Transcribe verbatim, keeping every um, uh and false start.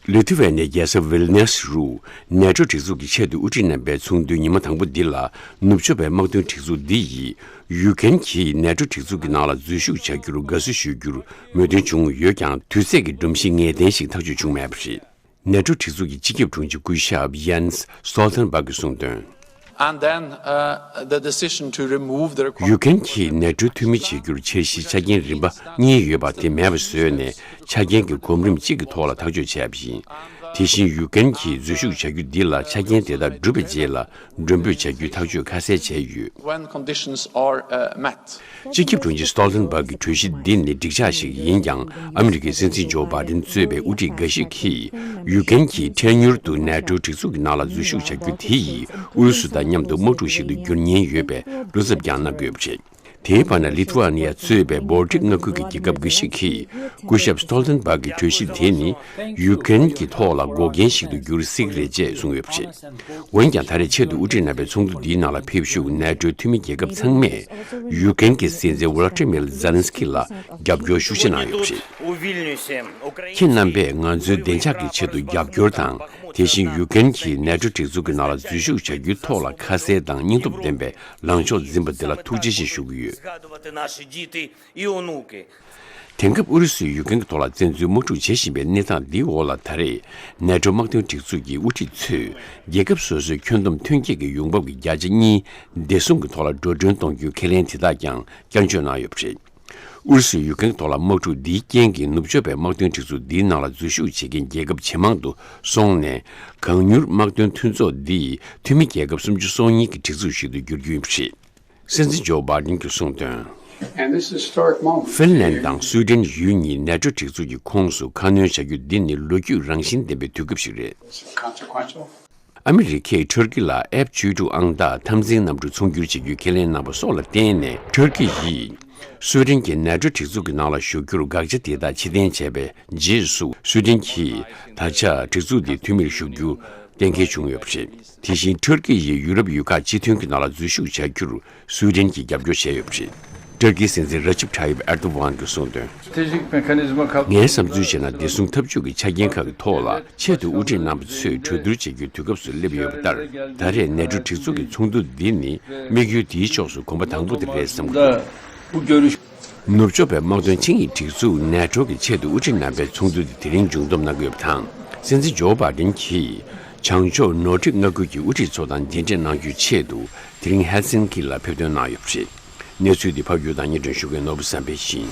ལི་ཐི་ཝེ་ནི་ཡའི་རྒྱལ་ས་ཝིལ་ནེས་རུ་ནེ་ཊོ་སྒྲིག་འཛུགས་ཀྱི་ཆེས་མཐོའི་དབུ་ཁྲིད་རྣམ་པའི་ཚོགས་འདུའི་ཉི་མ་དང་པོ་འདི་ལ། ནུབ་ཕྱོགས་པའི་དམག་དོན་སྒྲིག་འཛུགས་འདི་ཡིས་ཡུ་ཀེན་གྱིས་ནེ་ཊོ་སྒྲིག་འཛུགས་ཀྱི་ནང་ལ་འཛུལ་ཞུགས་བྱ་རྒྱུར་དགའ་བསུ་ཞུ་རྒྱུར་མོས་མཐུན་བྱུང་ཡོད་ཀྱང་། དུས་ཚོད་ཀྱི་སྒྲོམ་གཞི་ངེས་གཏན་ཞིག་ཐག་གཅོད་བྱུང་མེད་པ་རེད། ནེ་ཊོ་སྒྲིག་འཛུགས་ཀྱི་སྤྱི་ཁྱབ་དྲུང་ཆེ་སྐུ་ཞབས་ཡན་སི་སྟོལ་ཐན་བྷག་གིས་གསུངས་དོན། And then, uh, the decision to remove the requirement. ཡུ་ཀེན་གྱིས་ནེ་ཊོའི་འཐུས་མི་བྱེད་རྒྱུར་འཆར་གཞིའི་ཆ་རྐྱེན་རིམ་པ་གཉིས་ཡོད་པ་དེ་མེད་པ་བཟོས་ནས། ཆ་རྐྱེན་གྱི་གོམ་རིམ་གཅིག་གི་ཐོག་ལ་ཐག་གཅོད་བྱས་པ་ཡིན། དེ་བཞིན་ཡུ་ཀེན་གྱིས་འཛུལ་ཞུགས་བྱ་རྒྱུ་འདི་ལ་ཆ་རྐྱེན་དེ་དག་འགྲུབ་པའི་རྗེས་ལ་མགྲོན་འབོད་བྱ་རྒྱུའི་ཐག་གཅོད་ཁ་གསལ་བྱས་ཡོད། When conditions are, uh, met. སྤྱི་ཁྱབ་དྲུང་ཆེ་སྟོལ་ཐན་བྷག་གི་གྲོས་གཞི་འདི་ནི་འགྲིག་ཆགས་ཤིག་ཡིན་ཀྱང་། ཨ་མི་རི་ཀའི་སྲིད་འཛིན་ཇོ་བྷའི་ཌེན་གཙོས་པའི་དབུ་ཁྲིད་འགའ་ཞིག་གིས་ཡུ་ཀེན་གྱིས་འཕྲལ་མྱུར་དུ་ནེ་ཊོའི་སྒྲིག་འཛུགས་ཀྱི་ནང་ལ་འཛུལ་ཞུགས་བྱ་རྒྱུ་དེ་ཡིས་ཨུ་རུ་སུ་དང་མཉམ་དུ་དམག་འཁྲུག་ཞིག་ཏུ་འགྱུར་ཉེན་ཡོད་པའི་བློ་འཚབ་ཀྱང་གནང་གི་ཡོད་པ་རེད། དེའི་བར་ན། ལི་ཐུ་ཝ་ནི་ཡ་གཙོས་པའི་བོལ་ཊིག་མངའ་ཁུལ་གྱི་རྒྱལ་ཁབ་འགའ་ཞིག་གིས་སྐུ་ཞབས་སྟོལ་ཐན་བྷག་གི་གྲོས་གཞི་དེ་ནི་ཡུ་ཀེན་གྱི་ཐོག་ལ་འགོག་རྐྱེན་ཞིག་ཏུ་འགྱུར་སྲིད་ཀྱི་རེད་ཅེས་གསུངས་ཡོད་པ་རེད། འོན་ཀྱང་། ད་རེས་ཆེས་མཐོའི་དབུ་ཁྲིད་རྣམ་པའི་ཚོགས་འདུ་འདིའི་ནང་ལ་ཕེབས་བཞུགས་ནེ་ཊོའི་འཐུས་མི་རྒྱལ་ཁབ་ཚང་མས་ཡུ་ཀེན་གྱི་སྲིད་འཛིན་ཝོ་ལ་ཏི་མིར་ཛེ་ལན་སི་ཀི་ལ་རྒྱབ་སྐྱོར་ཤུགས་ཆེ་གནང་ཡོད་པ་རེད། ཁྱེད་རྣམ་པས་ང་ཚོའི་བདེ་འཇགས་ཀྱི་ཆེད་དུ་རྒྱབ་སྐྱོར་དང་། དེ་བཞིན་ཡུ་ཀེན་གྱིས་ནེ་ཊོ་སྒྲིག་འཛུགས་ཀྱི་ནང་ལ་འཛུལ་ཞུགས་བྱ་རྒྱུའི་ཐོག་ལ་ཁ་གསལ་དང་སྙིང་སྟོབས་ལྡན་པའི་ལངས་ཕྱོགས་འཛིན་པ་འདི་ལ་ཐུགས་རྗེ་ཆེ་ཞུ་གི་ཡོད། དེང་སྐབས་ཨུ་རུ་སུས་ཡུ་ཀེན་གྱི་ཐོག་ལ་བཙན་འཛུལ་དམག་འཁྲུག་བྱེད་བཞིན་པའི་གནས་སྟངས་འདིའི་འོག་ལ། ད་རེས་ནེ་ཊོ་དམག་དོན་སྒྲིག་འཛུགས་ཀྱི་དབུ་ཁྲིད་ཚོས་རྒྱལ་ཁབ་སོ་སོའི་ཁྱོན་བསྡོམས་ཐོན་སྐྱེད་ཀྱི་ཡོང་འབབ་ཀྱི་བརྒྱ་ཆ་གཉིས་བདེ་སྲུང་གི་ཐོག་ལ་འགྲོ་གྲོན་གཏོང་རྒྱུའི་ཁས་ལེན་དེ་དག་ཀྱང་བསྐྱར་བརྗོད་གནང་ཡོད་པ་རེད། ཨུ་རུ་སུས་ཡུ་ཀེན་གྱི་ཐོག་ལ་དམག་འཁྲུག་འདིའི་རྐྱེན་གྱིས། ནུབ་ཕྱོགས་པའི་དམག་དོན་སྒྲིག་འཛུགས་འདིའི་ནང་ལ་འཛུལ་ཞུགས་བྱེད་མཁན་རྒྱལ་ཁབ་ཇེ་མང་དུ་སོང་ནས། གང་མྱུར་དམག་དོན་མཐུན་ཚོགས་འདིས་འཐུས་མི་རྒྱལ་ཁབ་སུམ་ཅུ་སོ་གཉིས་ཀྱི་སྒྲིག་འཛུགས་ཤིག་ཏུ་འགྱུར་རྒྱུ་ཡིན་པ་རེད། སྲིད་འཛིན་ཇོ་བྷའི་ཌེན་གྱིས་གསུངས་དོན། And this is historic moment. ཧྥིན་ལན་དང་སུའེ་ཏེན་ཡུལ་གཉིས་ནེ་ཊོ་སྒྲིག་འཛུགས་ཀྱི་ཁོངས་སུ་ཁ་སྣོན་བྱ་རྒྱུ་འདི་ནི་ལོ་རྒྱུས་རང་བཞིན་ལྡན་པའི་དུས་སྐབས་ཤིག་རེད། Consequential. ཨ་མི་རི་ཀས་ཊར་ཀི་ལ་ཨེཕ་བཅུ་དྲུག་ཨང་རྟགས་འཐབ་འཛིང་གནམ་གྲུ་ཚོང་སྒྱུར་བྱེད་རྒྱུའི་ཁས་ལེན་གནང་བ་སོགས་ལ་བརྟེན་ནས། ཊར་ཀི་ཡིས་སུའེ་ཏེན་གྱི་ནེ་ཊོ་སྒྲིག་འཛུགས་ཀྱི་ནང་ལ་ཞུགས་རྒྱུར་དགག་བྱ་དེ་དག་ཕྱིར་འཐེན་བྱས་པའི་རྗེས་སུ། སུའེ་ཏེན་གྱིས་ད་ཆ་སྒྲིག་འཛུགས་འདིའི་འཐུས་མིར་ཞུགས་རྒྱུ་གཏན་འཁེལ་བྱུང་ཡོད་པ་རེད། དེ་བཞིན་ཊར་ཀི་ཡིས་ཡུ་རོབ་ཡུལ་ཁག་སྤྱི་མཐུན་གྱི་ནང་ལ་འཛུལ་ཞུགས་བྱ་རྒྱུར་སུའེ་ཏེན་གྱིས་རྒྱབ་སྐྱོར་བྱས་ཡོད་པ་རེད། ཊར་ཀིའི་སྲིད་འཛིན་ར་ཅིབ་ཐ་ཡིབ་ཨེར་དོ་ཝན་གྱིས་གསུངས་དོན། Strategic mechanism. ངའི་བསམ་ཚུལ་བྱས་ན། བདེ་སྲུང་འཐབ་ཇུས་ཀྱི་ཆ་རྐྱེན་ཁག་གི་ཐོག་ལ་ཆེས་མཐོའི་དབུ་ཁྲིད་རྣམ་པ་ཚོས་གྲོས་བསྡུར་བྱེད་རྒྱུའི་དུས་སྐབས་སུ་སླེབས་ཡོད་པ་ལྟར། ད་རེས་ནེ་ཊོ་སྒྲིག་འཛུགས་ཀྱི་ཚོགས་འདུ་འདི་ནི་དམིགས་ཡུལ་དེའི་ཕྱོགས་སུ་གོམ་པ་དང་པོ་དེ་རེད་བསམ་གྱི་འདུག་ནུབ་ཕྱོགས་པའི་དམག་དོན་ཆིངས་ཡིག་སྒྲིག་འཛུགས་ནེ་ཊོ་གི་ཆེས་མཐོའི་དབུ་ཁྲིད་རྣམ་པའི་ཚོགས་འདུ་དེ་དེ་རིང་མཇུག་བསྡོམས་གནང་གི་ཡོད་པ་དང་། སྲིད་འཛིན་ཇོ་བྷའི་ཌེན་གྱིས་བྱང་ཕྱོགས་ནོར་ཌིག་མངའ་ཁུལ་གྱི་དབུ་ཁྲིད་ཚོ་དང་མཇལ་འཕྲད་གནང་རྒྱུའི་ཆེད་དུ་དེ་རིང་ཧེལ་སིན་ཀི་ལ་ཕེབས་ཐོན་གནང་ཡོད་པ་རེད། གནས་ཚུལ་འདི་ཕབ་སྒྱུར་དང་སྙན་སྒྲོན་ཞུ་མཁན་ནོར་བུ་བསམ་འཕེལ་ཡིན།